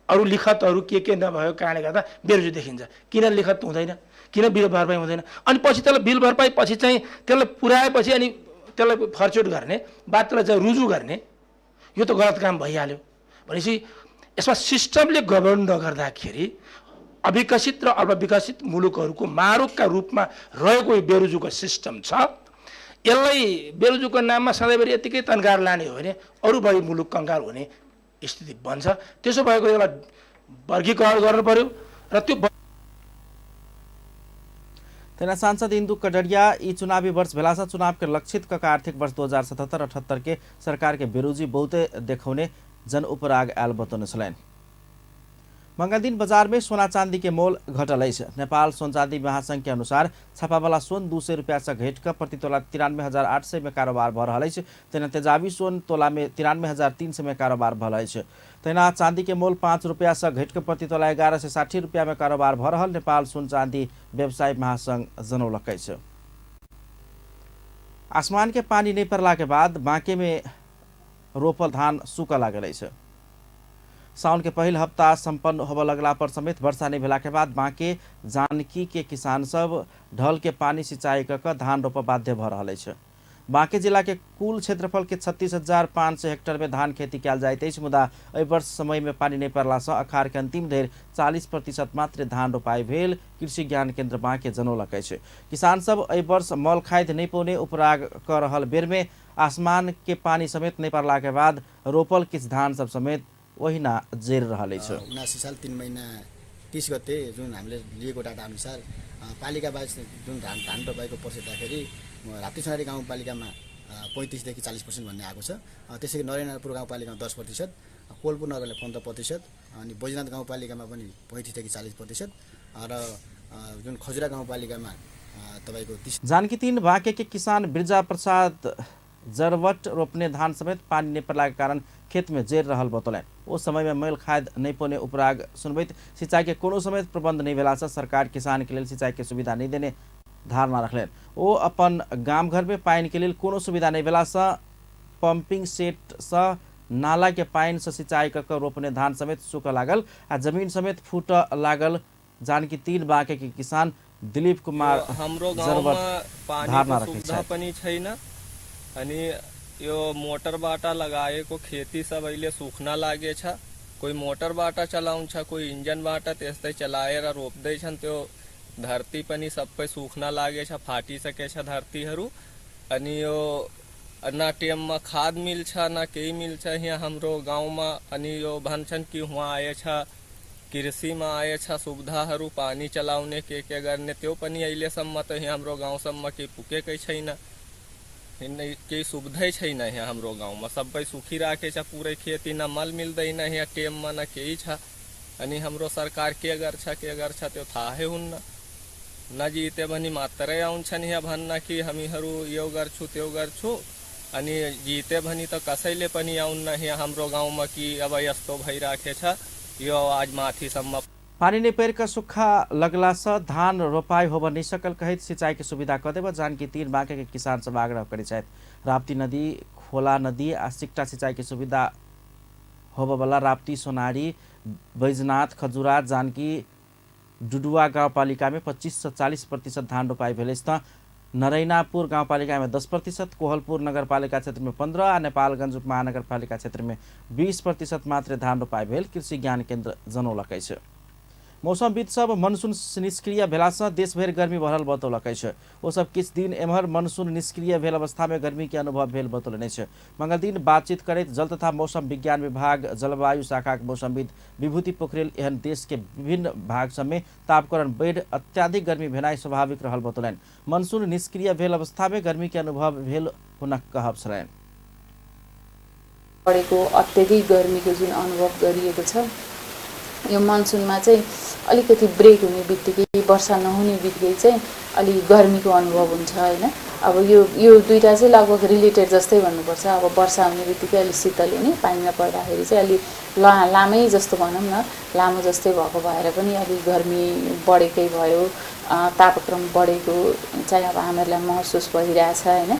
Speaker 14: अरू लिखतहरू के नभएको कारणले गर्दा बेरोजु देखिन्छ। किन लिखत हुँदैन, किन बिल भरपाई हुँदैन, अनि पछि त्यसलाई बिल भरपाई पछि चाहिँ त्यसलाई पुर्याएपछि अनि त्यसलाई फर्चुट गर्ने वा त्यसलाई चाहिँ रुजु गर्ने, यो त गलत काम भइहाल्यो। भनेपछि यसमा सिस्टमले गभर्न नगर्दाखेरि अविकसित र अल्पविकसित मुलुकहरूको मारोगका रूपमा रहेको यो बेरोजुको सिस्टम छ। यसलाई बेरोजुको नाममा सधैँभरि यत्तिकै तन्काएर लाने हो भने अरू बढी मुलुक कङ्गाल हुने स्थिति बन्छ। त्यसो भएको यसलाई वर्गीकरण गर्नु पर्यो र त्यो।
Speaker 1: तेना सांसद इंदु कटरिया ई चुनावी वर्ष भेलासँ चुनाव के लक्षित क आर्थिक वर्ष 2077-78 के सरकार के बेरोजी बहुते देखौने जन उपराग आयल बतौने छलनि। मंगलदिन बाजार में सोना चांदी के मोल घटल अछि। नेपाल सोन चांदी महासंघ के अनुसार छापावाला सोन 200 रुपया से घटि कऽ प्रति तोला 93,800 में कारोबार भऽ रहल अछि। तहिना तेजाबी सोन तोला में 93,300 में कारोबार भऽ रहल अछि। तहिना चांदी के मोल 5 रुपया से घटि कऽ प्रति तोला 1160 रुपया में कारोबार भऽ रहल नेपाल सोन चांदी व्यवसायी महासंघ जनौलक अछि। आसमान के पानी नहीं पड़ला के बाद बांके में रोपल धान सूखऽ लागल अछि। साउन के पहिल हप्ता संपन्न होबय लगला पर समेत वर्षा नहीं भेला के बाद बांके जानकी के किसान सब ढल के पानी सिंचाई कऽ कऽ धान रोपऽ बाध्य भऽ रहल अछि। बांके जिला के कुल क्षेत्रफल के 36,500 हेक्टर में धान खेती कयल जाइत अछि, मुदा एहि वर्ष समय में पानी नहीं पड़ला सँ अखार के अंतिम धरि 40% मात्र धान रोपाई भेल कृषि ज्ञान केंद्र बांके जनौलक अछि। किसान सब एहि वर्ष मल खाद नहीं पौने उपराग कऽ रहल बेर में आसमान के पानी समेत नहीं पड़ला के बाद रोपल किछु धान सब समेत ओहिना जरि रहल अछि।
Speaker 15: 79 साल 3 महिना 30 गते जुन हामीले लिएको डाटा अनुसार पालिका वाइज जुन धान रोपाइको पर्सेन्टदाखेरि राप्ती सुनारी गाउँपालिकामा 35 देखि 40% भन्ने आएको छ। त्यसै गरी नरेन्द्रपुर गाउँपालिकामा 10%, कोलपुर नगरले 15%, अनि बैजनाथ गाउँपालिकामा पनि 35 देखि 40% र जुन खजुरा गाउँपालिकामा तपाईको 30।
Speaker 1: जानकी 3 बाँके के किसान बिरजा प्रसाद जरवट रोपने धान समेत पानी नहीं पड़ला के कारण खेत में जरि रहल बतौलनि। ओ समय में मैल खाद नहीं पौने उपराग सुनबैत सिंचाई के कोनो समेत प्रबंध नहीं भेला से सरकार किसान के लेल सिंचाई के सुविधा नहीं देने धारणा रखलनि। ओ अपन गाम घर में पानि के लेल कोनो सुविधा नहीं भेला से पंपिंग सेट से नाला के पानि से सिंचाई कऽ कऽ रोपने धान समेत सूखऽ लागल आ जमीन समेत फूटऽ लागल। जानकी 3 बाँके के किसान दिलीप कुमार
Speaker 16: हाम्रो गाउँमा पानीको सुविधा पनि छैन अनि यो मोटरबाट लगाएको खेती सब अहिले सुक्न लागेछ। कोही मोटरबाट चलाउँछ, कोही इन्जिनबाट, त्यस्तै चलाएर रोप्दैछन्। त्यो धरती पनि सबै सुक्न लागेछ, फाटिसकेछ धरतीहरू। अनि यो न टेममा खाद मिल्छ न केही मिल्छ यहाँ हाम्रो गाउँमा। अनि यो भन्छन् कि वहाँ आएछ कृषिमा आएछ सुविधाहरू, पानी चलाउने के गर्ने, त्यो पनि अहिलेसम्म त यहाँ हाम्रो गाउँसम्म केही पुगेकै छैन, केही सुविधै छैन यहाँ हाम्रो गाउँमा। सबै सुखिराखेछ पुरै खेती, न मल मिल्दैन यहाँ टेममा न केही छ। अनि हाम्रो सरकार के गर्छ त्यो थाहै हुन्न। नजिते भने मात्रै आउँछन् यहाँ भन्न कि हामीहरू यो गर्छु त्यो गर्छु, अनि जिते भने त कसैले पनि आउन्न यहाँ हाम्रो गाउँमा कि अब यस्तो भइराखेछ यो आज माथिसम्म।
Speaker 1: पानी नै पड़ि कऽ सुखा लगला से धान रोपाई होब नहीं सकल कहैत सिंचाई के सुविधा कऽ देब जानकी 3 बांके के किसान सब आग्रह करै छथि। राप्ती नदी, खोला नदी आ सिकटा सिंचाई के सुविधा होबऽवला राप्ती, सोनारी, बैजनाथ, खजुरा, जानकी, डुडुआ गाउँपालिका में 25 से 40% धान रोपाई भेल अछि त नरैनापुर गाउँपालिका में 10%, कोहलपुर नगरपालिका क्षेत्र में 15 आ नेपालगंज उपमहानगरपालिका क्षेत्र में 20% मात्र धान रोपाई भेल कृषि ज्ञान केन्द्र जनौलक अछि। मौसमविद सब मनसून निष्क्रिय भेलासँ देशभरि गर्मी बढ़ल बतौलक अछि। ओ सब किछु दिन एम्हर मनसून निष्क्रिय भेल अवस्था में गर्मी के अनुभव भेल बतौलनि अछि। मंगलदिन बातचीत करैत जल तथा मौसम विज्ञान विभाग जलवायु शाखाक मौसमविद विभूति पोखरेल एहन देश के विभिन्न भाग सब में तापक्रम बढ़ि अत्याधिक गर्मी भेनाइ स्वाभाविक रहल बतौलनि। मनसून निष्क्रिय भेल अवस्था में गर्मी के अनुभव भेल हुनक कहब छलनि।
Speaker 17: बढेको अत्यधिक गर्मीको जुन अनुभव गरिएको छ यो मनसुनमा चाहिँ अलिकति ब्रेक हुने बित्तिकै, वर्षा नहुने बित्तिकै चाहिँ अलि गर्मीको अनुभव हुन्छ हैन। अब यो यो दुईटा चाहिँ लगभग रिलेटेड जस्तै भन्नुपर्छ। अब वर्षा हुने बित्तिकै अलि शीतल हुने, पानी नपर्दाखेरि चाहिँ अलि लामै जस्तो भनौँ न, लामो जस्तै भएको भएर पनि अलि गर्मी बढेकै भयो, तापक्रम बढेको चाहिँ अब हामीहरूलाई महसुस भइरहेछ हैन।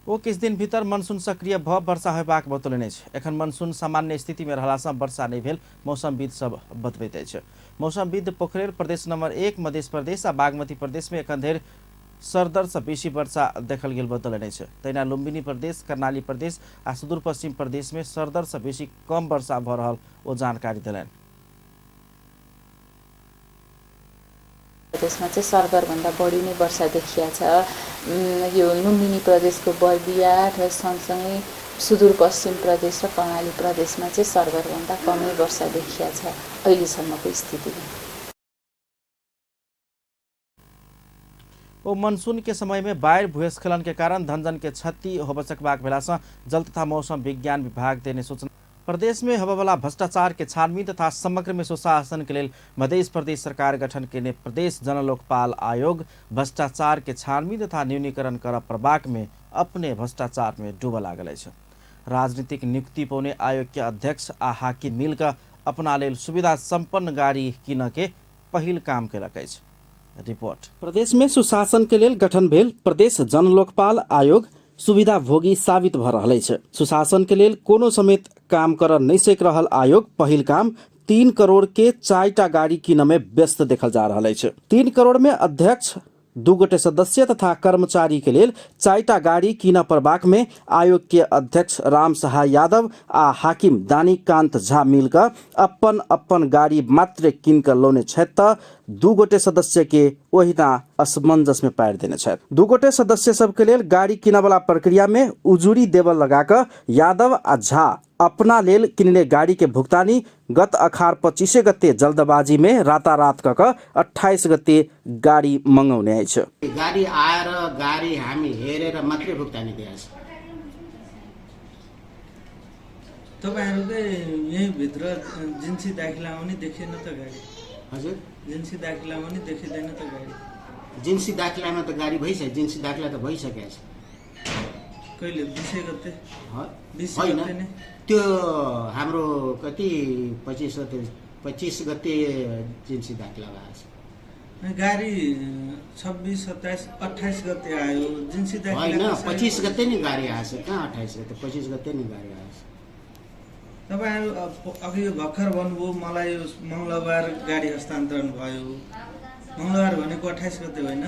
Speaker 1: ओ किछु दिन भीतर मनसून सक्रिय भ वर्षा होयबाक बतौलनि अछि। एखन मनसून सामान्य स्थिति में रहलासँ वर्षा नहि भेल मौसमविद सब बतबैत अछि। मौसमविद पोखरेल प्रदेश नंबर 1, मध्य प्रदेश आ बागमती प्रदेश में एखन धरि सरदर से बेसी वर्षा देखल गेल बतौलनि अछि। तहिना लुम्बिनी प्रदेश, कर्णाली प्रदेश आ सुदूरपश्चिम प्रदेश में सरदर से बेसी कम वर्षा भ रहल ओ जानकारी देलनि।
Speaker 17: प्रदेशमा चाहिँ सरदरभन्दा बढी नै वर्षा देखिया छ। यो लुम्बिनी प्रदेशको बर्दिया र सँगसँगै सुदूरपश्चिम प्रदेश र कर्णाली प्रदेशमा चाहिँ सरदरभन्दा कमै वर्षा देखिया छ अहिलेसम्मको स्थितिमा।
Speaker 1: ओ मनसून के समय में बाढ़ि, भूस्खलन के कारण धनजन के क्षति होबय सकबाक भेलासँ जल तथा मौसम विज्ञान विभाग देने सूचना। प्रदेश में होबयवला भ्रष्टाचार के छानबीन तथा समग्र में सुशासन के लेल मध्य प्रदेश सरकार गठन केने प्रदेश जनलोकपाल आयोग भ्रष्टाचार के छानबीन तथा न्यूनीकरण करऽ पड़बाक में अपने भ्रष्टाचार में डूबऽ लागल अछि। राजनीतिक नियुक्ति पौने आयोग के अध्यक्ष आ हाकिम मिलकर अपना लेल सुविधा संपन्न गाड़ी किनऽ के पहिल काम केलक अछि। रिपोर्ट। प्रदेश में सुशासन के लेल गठन भेल प्रदेश जनलोकपाल आयोग सुविधा भोगी साबित भ रहल अछि। सुशासन के लेल कोनो समेत काम कर नहीं सक रहल आयोग पहिल काम 3 करोड़ के 4टा गाड़ी किनऽ में व्यस्त देखल जा रहल अछि। 3 करोड़ में अध्यक्ष, 2 गोटे सदस्य तथा कर्मचारी के लेल 4टा गाड़ी किनऽ पड़बाक में आयोग के अध्यक्ष राम सहाय यादव आ हाकिम दानीकांत झा मिलकर अपन अपन गाड़ी मात्र किन कऽ लौने छथि त 2 गोटे सदस्य के ओहिना असमंजस में पारि देने छथि। 2 गोटे सदस्य सबके लेल गाड़ी किनऽवला प्रक्रिया में उजुरी देबऽ लगा कऽ यादव आ झा अपना लेल किनले गाड़ी के भुगतानी गत अखार 25 गते जल्दबाजी में रातारात कऽ कऽ 28 गते गाड़ी मंगौने अछि।
Speaker 18: गाडी आएर गाडी हामी हेरेर मात्रै भुक्तानी दिएका छौँ।
Speaker 19: तपाईँहरूकै यहीँभित्र जिन्सी दाखिलामा पनि देखिएन त गाडी?
Speaker 18: हजुर,
Speaker 19: जिन्सी दाखिलामा पनि देखिँदैन त गाडी?
Speaker 18: जिन्सी दाखिलामा त गाडी भइसक्यो, जिन्सी दाखिला त भइसकेको छ।
Speaker 19: कहिले? 20 गते? 20
Speaker 18: होइन,
Speaker 19: गते नै?
Speaker 18: त्यो हाम्रो कति 25 गते जिन्सी दाखिला भएको छ।
Speaker 19: गाडी 26, 27, 28 गते आयो जिन्सी दाखिला।
Speaker 18: होइन, 25 गते नै गाडी आएछ। कहाँ 28 गते? 25 गते नै गाडी आएछ।
Speaker 19: तपाईँहरू अघि यो भर्खर भन्नुभयो मलाई यो मङ्गलबार गाडी हस्तान्तरण भयो। मङ्गलबार भनेको 28 गते होइन?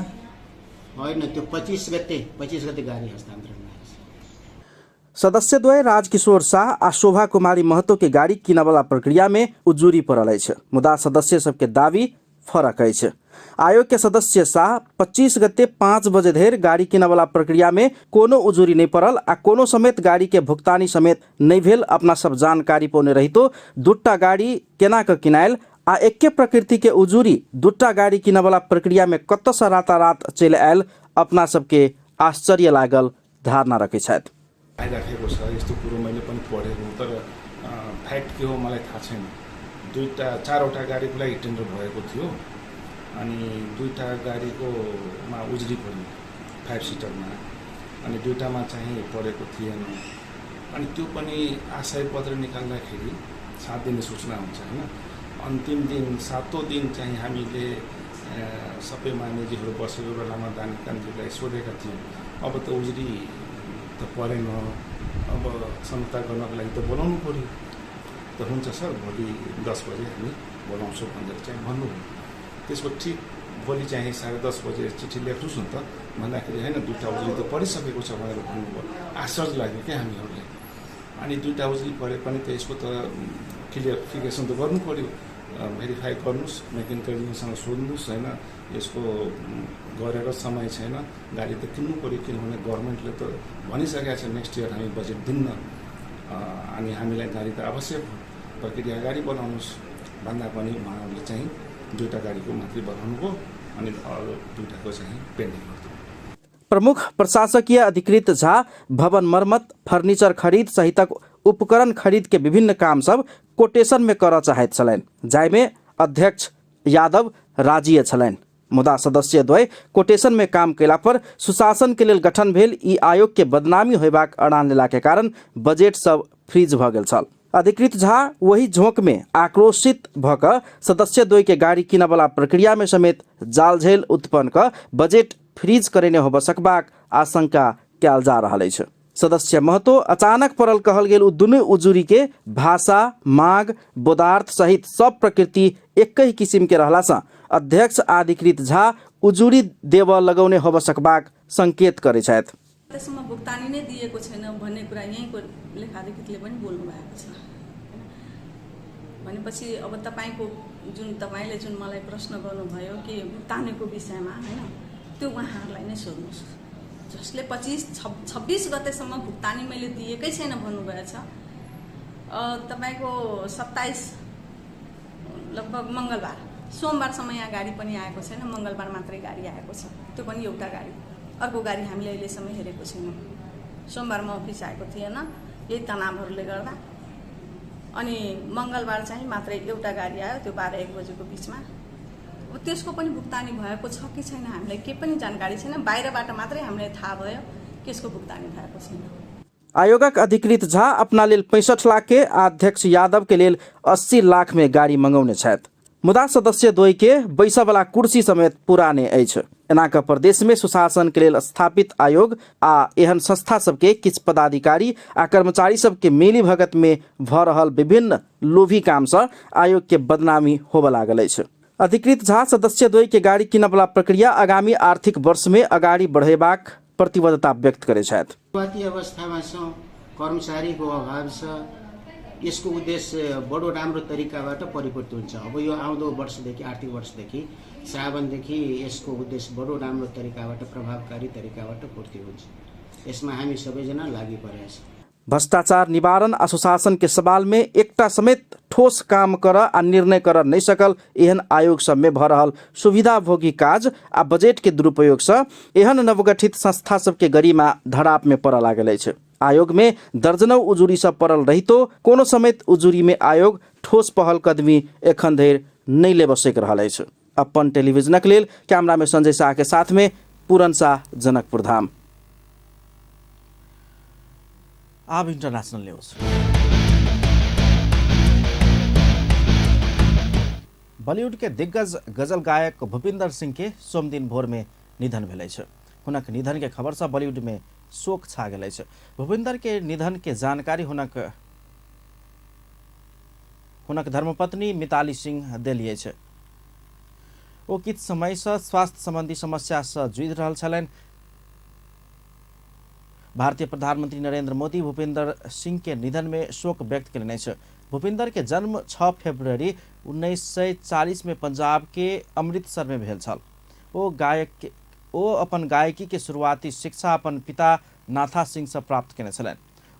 Speaker 18: होइन, त्यो 25 गते, 25 गते गाडी हस्तान्तरण भएको छ।
Speaker 1: सदस्यद्वय राजकिशोर शाह आ शोभा कुमारी महतो के गाड़ी किनऽवला प्रक्रिया में उजुरी पड़ल अछि, मुदा सदस्य सबके दावी फरक अछि। आयोग के सदस्य शाह 25 गते 5 बजे धरि गाड़ी किनऽवला प्रक्रिया में कोनो उजुरी नहीं पड़ल आ कोनो समेत गाड़ी के भुगतानी समेत नहीं भेल अपना सब जानकारी पौने रहितो 2टा गाड़ी केना कऽ किनायल आ एके प्रकृति के उजुरी 2टा गाड़ी किनऽवला प्रक्रिया में कतऽसँ रातारात चलि आयल अपना सबके आश्चर्य लागल धारणा रखै छथि।
Speaker 20: आइराखेको छ यस्तो कुरो मैले पनि पढेको, तर फ्याक्ट के हो मलाई थाहा छैन। 4वटा गाडीको लागि टेन्डर भएको थियो अनि 2टा गाडीकोमा उजुरी पर्यो 5 सिटरमा। अनि दुईटामा चाहिँ परेको थिएन। अनि त्यो पनि आशय पत्र निकाल्दाखेरि 7 दिने सूचना हुन्छ हैन। अन्तिम दिन सातौँ दिन चाहिँ हामीले सबै मानेजीहरू बसेको बेलामा दानी कान्छीलाई सोधेका थियौँ, अब त उजुरी त परेन, अब सम्झौता गर्नको लागि त बोलाउनु पर्यो। त हुन्छ सर, भोलि 10 बजे हामी बोलाउँछौँ भनेर चाहिँ भन्नुभयो। त्यसको ठिक भोलि चाहिँ 10:30 बजे चिठी लेख्नुहोस् न त भन्दाखेरि होइन दुईवटा उजुरी त परिसकेको छ भनेर भन्नुभयो। आश्चर्य लाग्यो क्या हामीहरूलाई। अनि दुईवटा उजुरी परे पनि त यसको त क्लियरिफिकेसन त गर्नु पर्यो, भेरिफाई गर्नुहोस्, मेकानिकल इन्जिनियरसँग सोध्नुहोस् होइन, यसको गरेर समय छैन, गाडी त किन्नु पऱ्यो, किनभने गभर्मेन्टले त भनिसकेको छ नेक्स्ट इयर हामी बजेट दिन्न, अनि हामीलाई गाडी त आवश्यक हो, प्रक्रिया अगाडि बढाउनुहोस् भन्दा पनि उहाँहरूले चाहिँ दुईवटा गाडीको मात्रै बढाउनु भयो अनि अरू दुईवटाको चाहिँ पेन्डिङ गरिदिनु।
Speaker 1: प्रमुख प्रशासकीय अधिकृत झा भवन मर्मत, फर्नीचर खरीद सहितक उपकरण खरीद के विभिन्न काम सब कोटेशन में करऽ चाहैत छलनि, जाहिमे अध्यक्ष यादव राजीय छलनि। मुदा सदस्य द्वय कोटेशन में काम कयला पर सुशासन के लेल गठन भेल ई आयोग के बदनामी होयबाक अड़ान लेला के कारण बजट सब फ्रीज भऽ गेल छल। अधिकृत झा वही झोंक में आक्रोशित भऽ कऽ सदस्य द्वय के गाड़ी किनऽवला प्रक्रिया में समेत जालझेल उत्पन्न कऽ बजट फ्रीज करेने होबऽ सकबाक आशंका कयल जा रहल अछि। सदस्य महतो अचानक पड़ल कहल गेल ओ दुनू उजुरी के भाषा, माग, बोदार्थ सहित सब प्रकृति एकहि किसिम के रहला सँ अध्यक्ष अधिकृत झा उजुरी देबऽ लगौने होबऽ सकबाक संकेत करै छथि।
Speaker 21: त्यसमा भुक्तानी नै दिएको छैन भन्ने कुरा यहीँको लेखाधिकृतले पनि बोल्नु भएको छ हैन। भनेपछि अब तपाईको जुन तपाईले जुन मलाई प्रश्न गर्नुभयो कि भुक्तानीको विषयमा हैन, त्यो उहाँहरूलाई नै सोध्नुहोस् जसले 25-26 गतेसम्म भुक्तानी मैले दिएकै छैन भन्नुभएछ। तपाईको 27 लगभग मंगलबार सोमबारसम्म यहाँ गाडी पनि आएको छैन, मंगलबार मात्रै गाडी आएको छ, त्यो पनि एउटा गाडी, अर्को गाडी हामीले अहिलेसम्म हेरेको छैनौँ। सोमबार म अफिस आएको थिएन यही तनावहरूले गर्दा, अनि मङ्गलबार चाहिँ मात्रै एउटा गाडी आयो, त्यो 12-1 बजेको बिचमा। अब त्यसको पनि भुक्तानी भएको छ कि छैन हामीलाई केही पनि जानकारी छैन, बाहिरबाट मात्रै हामीलाई थाहा भयो कि यसको भुक्तानी भएको छैन।
Speaker 1: आयोगक अधिकृत झा अपना लेल 65 लाख के अध्यक्ष यादव के लेल 80 लाख में गाड़ी मंगौने छथि, मुदा सदस्य द्वय के बैसऽवला कुर्सी समेत पुराने अछि। एना कऽ प्रदेश में सुशासन के लेल स्थापित आयोग आ एहन संस्था सबके किछु पदाधिकारी आ कर्मचारी सबके मिली भगत में भऽ रहल विभिन्न लोभी काम सँ आयोग के बदनामी होबऽ लागल अछि। अधिकृत झा सदस्य द्वय के गाड़ी किनऽवला प्रक्रिया आगामी आर्थिक वर्ष में अगाडि बढ़ेबाक प्रतिबद्धता व्यक्त करै छथि।
Speaker 18: सुरुवाती अवस्थामा छौँ, कर्मचारीको अभाव छ, यसको उद्देश्य बडो राम्रो तरिकाबाट परिपूर्ति हुन्छ। अब यो आउँदो वर्षदेखि, आर्थिक वर्षदेखि श्रावणदेखि यसको उद्देश्य बडो राम्रो तरिकाबाट, प्रभावकारी तरिकाबाट पूर्ति हुन्छ। यसमा हामी सबैजना लागि परेका छौँ।
Speaker 1: भ्रष्टाचार निवारण आ सुशासन के सवाल में एकटा समेत ठोस काम कर आ निर्णय कर नहीं सकल एहन आयोग सब में भऽ रहल सुविधाभोगी काज आ बजट के दुरुपयोग सँ एहन नवगठित संस्था सबके गरिमा धराप में पड़ऽ लागल अछि। आयोग में दर्जनों उजुरी सब पड़ल रहितो कोनो समेत उजुरी में आयोग ठोस पहल कदमी एखन धरि नहि लेबऽ सकि रहल अछि। अपन टेलीविजनक लेल कैमरा में संजय शाह के साथ में पूरन शाह, जनकपुर धाम। आब इंटरनेशनल न्यूज। बॉलीवुड के दिग्गज गजल गायक भूपिंदर सिंह के सोमदिन भोर में निधन भेल अछि। हुनक निधन के खबर से बॉलीवुड में शोक छा गेल अछि। भूपिंदर के निधन के जानकारी हुनक धर्मपत्नी मिताली सिंह देली अछि। ओ किछु समय से स्वास्थ्य संबंधी समस्या से जूझि रहल छलनि। भारतीय प्रधानमंत्री नरेंद्र मोदी भूपिंदर सिंह के निधन में शोक व्यक्त कयलनि अछि। भूपिंदर के जन्म 6 फरवरी 1940 में पंजाब के अमृतसर में भेल छल। ओ अपन गायकी के शुरुआती शिक्षा अपन पिता नाथा सिंह से प्राप्त कयने छलनि।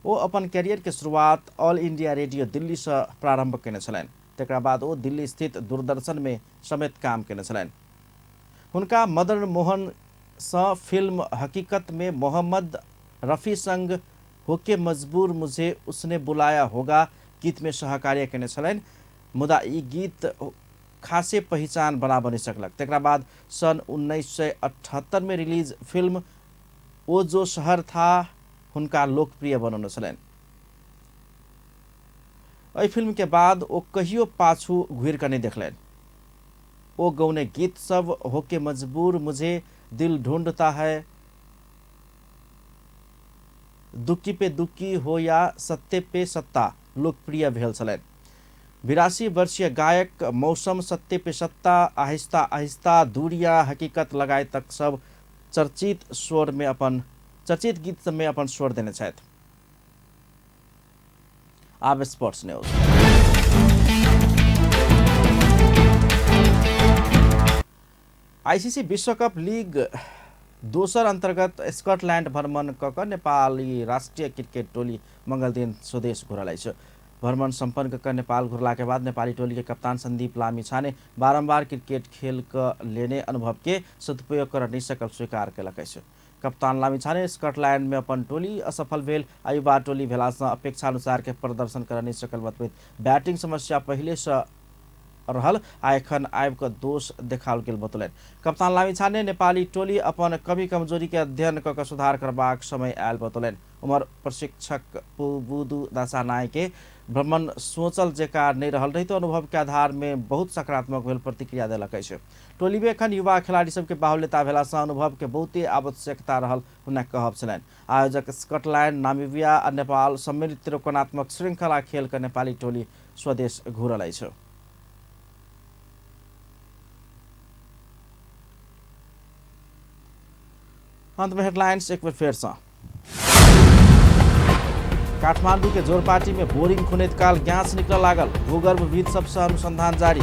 Speaker 1: ओ अपन कैरियर के शुरुआत ऑल इंडिया रेडियो दिल्ली से प्रारंभ कयने छलनि। तकरा बाद ओ दिल्ली स्थित दूरदर्शन में समेत काम कयने छलनि। हुनका मदन मोहन सँ फिल्म हकीकत में मोहम्मद रफ़ी संग होके मजबूर मुझे उसने बुलाया होगा गीत में सहकार्य कयने छलनि, मुदा ई गीत खासे पहिचान बनाबऽ नहि सकलक। तकरा बाद सन 1978 में रिलीज फिल्म ओ जो शहर था हुनका लोकप्रिय बनौने छलनि। एहि फिल्म के बाद ओ कहियो पाछू घुरि कऽ नहि देखलनि। ओ गौने गीत सब होके मजबूर, मुझे दिल ढूंढता है, दुक्की पे दुक्की हो या सत्ते पे सत्ता लोकप्रिय भेल छलनि। 82 वर्षीय गायक मौसम, सत्ते पे सत्ता, आहिस्ता आहिस्ता, दूरिया, हकीकत लगाए तक सब चर्चित स्वर में अपन चर्चित गीत सब में अपन स्वर देने छथि। आब स्पोर्ट्स न्यूज। आईसीसी विश्व कप लीग दोसर अंतर्गत स्कॉटलैंड भ्रमण क कऽ नेपाली राष्ट्रिय क्रिकेट टोली मंगल दिन स्वदेश घुरल अछि। भ्रमण सम्पन्न क नेपाल घुरला के बाद नेपाली टोली के कप्तान संदीप लामिछाने बारम्बार क्रिकेट खेल क लेने अनुभव के सदुपयोग कर नहि सकल स्वीकार केलक अछि। कप्तान लामिछाने स्कॉटलैंड में अपन टोली असफल भेल आ युवा टोली भेलासँ अपेक्षा अनुसार के प्रदर्शन कर नहि सकल बतबैत बैटिंग समस्या पहिले सँ रहल आ एखन आबि कऽ दोष देखाओल गेल बतौलनि। कप्तान लामिछाने नेपाली टोली अपन कमी कमजोरी के अध्ययन कऽ सुधार करबाक समय आयल बतौलनि। उमर प्रशिक्षक पुबुदु दासानाय के भ्रमण सोचल जेका नहि रहल रहितो अनुभव के आधार में बहुत सकारात्मक भेल प्रतिक्रिया देलक अछि। टोली में एखन युवा खिलाड़ी सबके बाहुल्यता भेलासँ अनुभव के बहुते आवश्यकता रहल हुनक कहब छलनि। आयोजक स्कॉटलैंड, नामीबिया आ नेपाल सम्मिलित त्रिकोणात्मक श्रृंखला खेल कऽ नेपाली टोली स्वदेश घुरल अछि। अंत में हेडलाइंस एक बेर फेर सँ। काठमांडू के जोरपाटी में बोरिंग खुनैत काल गैस निकल लागल, भूगर्भ विद सबसँ अनुसंधान जारी।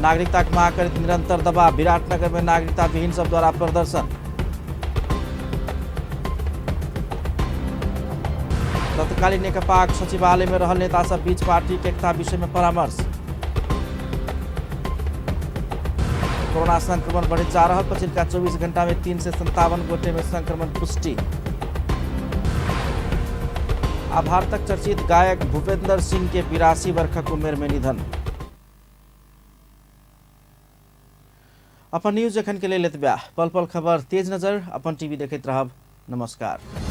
Speaker 1: नागरिकता के मांग करैत निरंतर दबाव, विराटनगर में नागरिकता विहीन सब द्वारा प्रदर्शन। तत्कालीन नेकपाक सचिवालय में रहल नेता सब बीच पार्टी के एकता विषय में परामर्श। कोरोना संक्रमण बढ़ैत जा रहल, पछिलका 24 घंटा में 357 गोटे में संक्रमण पुष्टि। आ भारतक चर्चित गायक भूपेंद्र सिंह के 82 वर्षक उमेर में निधन। अपन न्यूज एखन के लेल एतबे। पल पल खबर तेज नजर अपन टीवी देखैत रहब। नमस्कार।